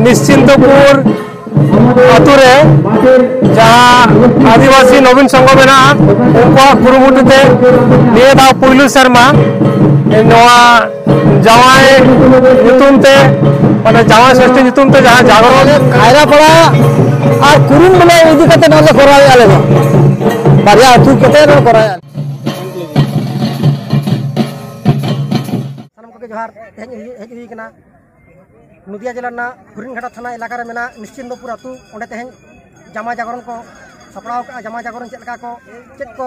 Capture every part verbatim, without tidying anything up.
ᱱᱤᱥᱪᱤᱱᱛᱚᱯᱩᱨ ᱟᱛᱳ ᱨᱮ ᱡᱟᱦᱟᱸ ᱟᱹᱫᱤᱵᱟᱹᱥᱤ ᱱᱚᱵᱤᱱ ᱥᱚᱝᱜᱷᱚ ᱢᱮᱱᱟᱜᱼᱟ, ᱩᱱᱠᱩᱣᱟᱜ ᱠᱩᱨᱩᱢᱩᱴᱩ ᱛᱮ ᱱᱤᱭᱟᱹ ᱫᱷᱟᱣ ᱯᱩᱭᱞᱩ ᱥᱮᱨᱢᱟ ᱱᱚᱣᱟ ᱡᱟᱶᱟᱭ ᱧᱩᱛᱩᱢ ᱛᱮ, ᱢᱟᱱᱮ ᱡᱟᱶᱟᱭ ᱥᱚᱥᱴᱤ ᱧᱩᱛᱩᱢ ᱛᱮ ᱡᱟᱦᱟᱸ ᱡᱟᱜᱽᱨᱚᱱ ᱠᱟᱭᱨᱟᱯᱟᱲᱟ ᱟᱨ ᱠᱩᱨᱩᱢ ᱵᱚᱞᱮ ᱤᱫᱤ ᱠᱟᱛᱮ ᱱᱚᱣᱟ ᱞᱮ ᱠᱚᱨᱟᱣᱮᱫᱼᱟ ᱟᱞᱮ ᱫᱚ᱾ ᱵᱟᱨᱭᱟ ᱟᱹᱛᱩ ᱠᱟᱛᱮ ᱞᱮ ᱠᱚᱨᱟᱣᱮᱫᱼᱟ᱾ ᱥᱟᱱᱟᱢ ᱠᱚᱜᱮ ᱡᱚᱦᱟᱨ᱾ ᱛᱮᱦᱮᱧ ᱦᱮᱡ ᱦᱩᱭ ᱠᱟᱱᱟ ᱱᱚᱫᱤᱭᱟ ᱡᱮᱞᱟ ᱨᱮᱱᱟᱜ ᱦᱚᱨᱤᱱᱜᱷᱟᱴᱟ ᱛᱷᱟᱱᱟ ᱮᱞᱟᱠᱟ ᱨᱮ ᱢᱮᱱᱟᱜ ᱱᱤᱥᱪᱤᱱᱫᱚᱯᱩᱨ ᱟᱹᱛᱩ᱾ ᱚᱸᱰᱮ ᱛᱮᱦᱮᱧ ᱡᱟᱢᱟ ᱡᱟᱜᱚᱨᱚᱱ ᱠᱚ ᱥᱟᱯᱲᱟᱣ ᱠᱟᱜᱼᱟ᱾ ᱡᱟᱢᱟ ᱡᱟᱜᱚᱨᱚᱱ ᱪᱮᱫ ᱞᱮᱠᱟ ᱠᱚ, ᱪᱮᱫ ᱠᱚ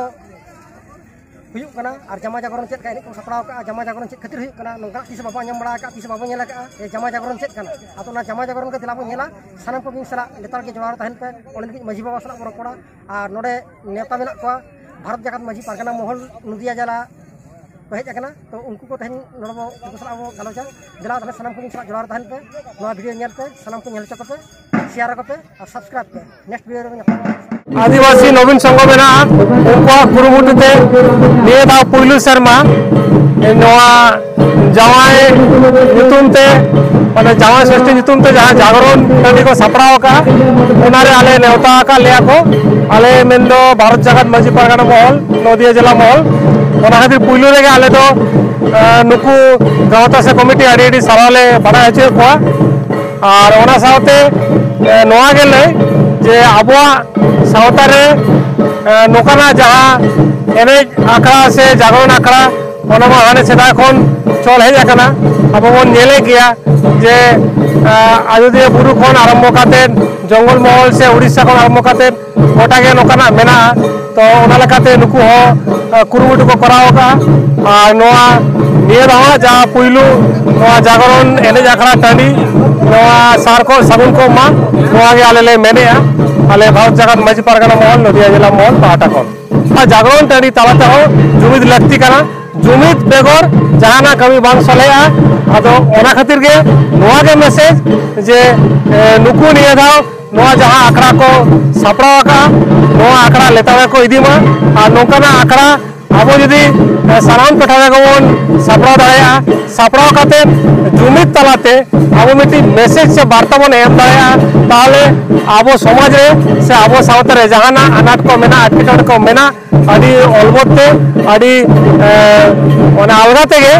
ᱦᱩᱭᱩᱜ ᱠᱟᱱᱟ ᱟᱨ ᱡᱟᱢᱟ ᱡᱟᱜᱚᱨᱚᱱ ᱪᱮᱫ ᱞᱮᱠᱟ ᱮᱱᱮᱡ ᱠᱚ ᱥᱟᱯᱲᱟᱣ ᱠᱟᱜᱼᱟ, ᱡᱟᱢᱟ ᱡᱟᱜᱚᱨᱚᱱ ᱪᱮᱫ ᱠᱷᱟᱹᱛᱤᱨ ᱦᱩᱭᱩᱜ ᱠᱟᱱᱟ, ᱱᱚᱝᱠᱟᱱᱟᱜ ᱛᱤᱥ ᱦᱚᱸ ᱵᱟᱵᱚ ᱟᱸᱡᱚᱢ ᱵᱟᱲᱟ ᱟᱠᱟᱫᱼᱟ, ᱛᱤᱥ ᱦᱚᱸ ᱵᱟᱵᱚ ᱧᱮᱞ ᱟᱠᱟᱫᱼᱟ᱾ ᱡᱮ ᱡᱟᱢᱟ ᱡᱟᱜᱚᱨᱚᱱ ᱪᱮᱫ ᱠᱟᱱᱟ? ᱟᱫᱚ ᱚᱱᱟ ᱡᱟᱢᱟ ᱡᱟᱜᱚᱨᱚᱱ ᱜᱮ ᱫᱮᱞᱟ ᱵᱚᱱ ᱧᱮᱞᱟ᱾ ᱥᱟᱱᱟᱢ ᱠᱚᱜᱮ ᱥᱟᱞᱟᱜ ᱞᱮᱛᱟᱲ ᱜᱮ ᱡᱚᱲᱟᱣ ᱛᱟᱦᱮᱱ ᱯᱮ᱾ ᱚᱸᱰᱮ ᱞᱟᱹᱜᱤᱫ ᱢᱟᱹᱡᱷᱤ ᱵᱟᱵᱟ ᱥᱟᱞᱟᱜ ᱵᱚᱱ ᱨᱚᱯᱚᱲᱟ᱾ ᱟᱨ ᱱᱚᱰᱮ ᱱᱮᱣᱛᱟ ᱢᱮᱱᱟᱜ ᱠᱚᱣᱟ ᱵᱷᱟᱨᱚᱛ ᱡᱟᱠᱟᱛ ᱢᱟᱹᱡᱷᱤ ᱯᱟᱨᱜᱟᱱᱟ ᱢᱚᱦᱚᱞ ᱱᱚᱫᱤᱭᱟ ᱡᱮᱞᱟ ᱠᱚ ᱦᱮᱡ ᱟᱠᱟᱱᱟ᱾ ᱛᱚ ᱩᱱᱠᱩ ᱠᱚ ᱛᱮᱦᱮᱧ ᱱᱚᱰᱮ ᱵᱚ, ᱩᱱᱠᱩ ᱥᱟᱞᱟᱜ ᱵᱚ ᱜᱟᱞᱚᱪᱟ᱾ ᱫᱮᱞᱟ ᱛᱟᱦᱞᱮ ᱥᱟᱱᱟᱢ ᱠᱚᱜᱮ ᱥᱟᱞᱟᱜ ᱡᱚᱲᱟᱣ ᱛᱟᱦᱮᱱ ᱯᱮ᱾ ᱱᱚᱣᱟ ᱵᱷᱤᱰᱤᱭᱳ ᱧᱮᱞ ᱯᱮ, ᱥᱟᱱᱟᱢ ᱠᱚ ᱧᱮᱞ ᱦᱚᱪᱚ ᱠᱚᱯᱮ, ᱥᱮᱭᱟᱨ ᱟᱠᱚ ᱯᱮ ᱟᱨ ᱥᱟᱵᱥᱠᱨᱟᱭᱤᱵ ᱯᱮ᱾ ᱱᱮᱠᱥᱴ ᱵᱷᱤᱰᱤᱭᱳ ᱨᱮ ᱧᱟᱯᱟᱢ ᱟᱵᱚᱱ᱾ ᱟᱹᱫᱤᱵᱟᱹᱥᱤ ᱱᱚᱵᱤᱱ ᱥᱚᱝᱜᱷᱚ ᱢᱮᱱᱟᱜᱼᱟ, ᱩᱱᱠᱩᱣᱟᱜ ᱠᱩᱨᱩᱢᱩᱴᱩ ᱛᱮ ᱱᱤᱭᱟᱹ ᱫᱷᱟᱣ ᱯᱩᱭᱞᱩ ᱥᱮᱨᱢᱟ ᱱᱚᱣᱟ ᱡᱟᱶᱟᱭ ᱧᱩᱛᱩᱢ ᱛᱮ, ᱢᱟᱱᱮ ᱡᱟᱶᱟᱭ ᱥᱚᱥᱴᱤ ᱧᱩᱛᱩᱢ ᱛᱮ ᱡᱟᱦᱟᱸ ᱡᱟᱜᱽᱨᱚᱱ ᱴᱟᱺᱰᱤ ᱠᱚ ᱥᱟᱯᱲᱟᱣ ᱟᱠᱟᱫᱼᱟ, ᱚᱱᱟᱨᱮ ᱟᱞᱮ ᱱᱮᱣᱛᱟ ᱟᱠᱟᱫ ᱞᱮᱭᱟ ᱠᱚ᱾ ᱟᱞᱮ ᱢᱮᱱᱫᱚ ᱵᱷᱟᱨᱚᱛ ᱡᱟᱠᱟᱛ ᱢᱟᱹᱡᱷᱤ ᱯᱟᱨᱜᱟᱱᱟ ᱢᱚᱦᱚᱞ, ᱱᱚᱫᱤᱭᱟ ᱡᱮᱞᱟ ᱢᱚᱦᱚᱞ, ᱚᱱᱟ ᱠᱷᱟᱹᱛᱤᱨ ᱯᱩᱭᱞᱩ ᱨᱮᱜᱮ ᱟᱞᱮ ᱫᱚ, ᱟᱸ, ᱱᱩᱠᱩ ᱜᱟᱶᱛᱟ ᱥᱮ ᱠᱚᱢᱤᱴᱤ ᱟᱹᱰᱤ ᱟᱹᱰᱤ ᱥᱟᱨᱦᱟᱣ ᱞᱮ ᱵᱟᱲᱟᱭ ᱦᱚᱪᱚᱭᱮᱫ ᱠᱚᱣᱟ᱾ ᱟᱨ ᱚᱱᱟ ᱥᱟᱶᱛᱮ, ᱮ, ᱱᱚᱣᱟ ᱜᱮ ᱞᱟᱹᱭ ᱡᱮ ᱟᱵᱚᱣᱟᱜ ᱥᱟᱶᱛᱟ ᱨᱮ, ᱮ, ᱱᱚᱝᱠᱟᱱᱟᱜ ᱡᱟᱦᱟᱸ ᱮᱱᱮᱡ ᱟᱠᱷᱲᱟ ᱥᱮ ᱡᱟᱜᱽᱨᱚᱱ ᱟᱠᱷᱲᱟ, ᱚᱱᱟ ᱢᱟ ᱦᱟᱱᱮ ᱥᱮᱫᱟᱭ ᱠᱷᱚᱱ ᱪᱚᱞ ᱦᱮᱡ ᱟᱠᱟᱱᱟ᱾ ᱟᱵᱚ ᱵᱚᱱ ᱧᱮᱞᱮᱫ ᱜᱮᱭᱟ ᱡᱮ, ᱮ, ᱟᱡᱚᱫᱤᱭᱟᱹ ᱵᱩᱨᱩ ᱠᱷᱚᱱ ᱟᱨᱟᱢᱵᱷᱚ ᱠᱟᱛᱮᱫ, ᱡᱚᱝᱜᱚᱞ ᱢᱚᱦᱚᱞ ᱥᱮ ᱩᱲᱤᱥᱥᱟ ᱠᱷᱚᱱ ᱟᱨᱟᱢᱵᱷᱚ ᱠᱟᱛᱮᱫ, ᱜᱚᱴᱟ ᱜᱮ ᱱᱚᱝᱠᱟᱱᱟᱜ ᱢᱮᱱᱟᱜᱼᱟ᱾ ᱛᱚ ᱚᱱᱟ ᱞᱮᱠᱟᱛᱮ ᱱᱩᱠᱩ ᱦᱚᱸ, ᱮ, ᱠᱩᱨᱩᱢᱩᱴᱩ ᱠᱚ ᱠᱚᱨᱟᱣ ᱟᱠᱟᱫᱼᱟ᱾ ᱟᱨ ᱱᱚᱣᱟ ᱱᱤᱭᱟᱹ ᱫᱷᱟᱣ ᱡᱟᱦᱟᱸ ᱯᱩᱭᱞᱩ ᱱᱚᱣᱟ ᱡᱟᱜᱚᱨᱚᱱ ᱮᱱᱮᱡ ᱟᱠᱷᱲᱟ ᱴᱟᱺᱰᱤ, ᱱᱚᱣᱟ ᱥᱟᱨ ᱠᱚ ᱥᱟᱹᱜᱩᱱ ᱠᱚ ᱢᱟ, ᱱᱚᱣᱟ ᱜᱮ ᱟᱞᱮ ᱞᱮ ᱢᱮᱱᱮᱫᱼᱟ, ᱟᱞᱮ ᱵᱷᱟᱨᱚᱛ ᱡᱟᱠᱟᱛ ᱢᱟᱹᱡᱷᱤ ᱯᱟᱨᱜᱟᱱᱟ ᱢᱚᱦᱚᱞ, ᱱᱚᱫᱤᱭᱟ ᱡᱮᱞᱟ ᱢᱚᱦᱚᱞ ᱯᱟᱦᱴᱟ ᱠᱷᱚᱱ᱾ ᱟᱨ ᱡᱟᱜᱚᱨᱚᱱ ᱴᱟᱺᱰᱤ ᱛᱟᱞᱟ ᱛᱮᱦᱚᱸ ᱡᱩᱢᱤᱫ ᱞᱟᱹᱠᱛᱤ ᱠᱟᱱᱟ᱾ ᱡᱩᱢᱤᱫ ᱵᱮᱜᱚᱨ ᱡᱟᱦᱟᱱᱟᱜ ᱠᱟᱹᱢᱤ ᱵᱟᱝ ᱥᱚᱞᱦᱮᱜᱼᱟ᱾ ᱟᱫᱚ ᱚᱱᱟ ᱠᱷᱟᱹᱛᱤᱨ ᱜᱮ ᱱᱚᱣᱟ ᱜᱮ ᱢᱮᱥᱮᱡᱽ ᱡᱮ, ᱮ, ᱱᱩᱠᱩ ᱱᱤᱭᱟᱹ ᱫᱷᱟᱣ ᱱᱚᱣᱟ ᱡᱟᱦᱟᱸ ᱟᱠᱷᱲᱟ ᱠᱚ ᱥᱟᱯᱲᱟᱣ ᱟᱠᱟᱫᱼᱟ, ᱱᱚᱣᱟ ᱟᱠᱷᱲᱟ ᱞᱮᱛᱟᱲ ᱜᱮᱠᱚ ᱤᱫᱤ ᱢᱟ᱾ ᱟᱨ ᱱᱚᱝᱠᱟᱱᱟᱜ ᱟᱠᱷᱲᱟ ᱟᱵᱚ ᱡᱩᱫᱤ, ᱮ, ᱥᱟᱱᱟᱢ ᱴᱚᱴᱷᱟ ᱨᱮᱜᱮ ᱵᱚᱱ ᱥᱟᱯᱲᱟᱣ ᱫᱟᱲᱮᱭᱟᱜᱼᱟ, ᱥᱟᱯᱲᱟᱣ ᱠᱟᱛᱮ ᱡᱩᱢᱤᱫ ᱛᱟᱞᱟᱛᱮ ᱟᱵᱚ ᱢᱤᱫᱴᱤᱡ ᱢᱮᱥᱮᱡᱽ ᱥᱮ ᱵᱟᱨᱛᱟ ᱵᱚᱱ ᱮᱢ ᱫᱟᱲᱮᱭᱟᱜᱼᱟ, ᱛᱟᱦᱚᱞᱮ ᱟᱵᱚ ᱥᱚᱢᱟᱡᱽ ᱨᱮ ᱥᱮ ᱟᱵᱚ ᱥᱟᱶᱛᱟ ᱨᱮ ᱡᱟᱦᱟᱱᱟᱜ ᱟᱱᱟᱴ ᱠᱚ ᱢᱮᱱᱟᱜᱼᱟ, ᱮᱴᱠᱮᱴᱚᱬᱮ ᱠᱚ ᱢᱮᱱᱟᱜᱼᱟ, ᱟᱹᱰᱤ ᱚᱞᱵᱚᱛ ᱛᱮ, ᱟᱹᱰᱤ, ᱮ, ᱚᱱᱟ ᱟᱞᱜᱟ ᱛᱮᱜᱮ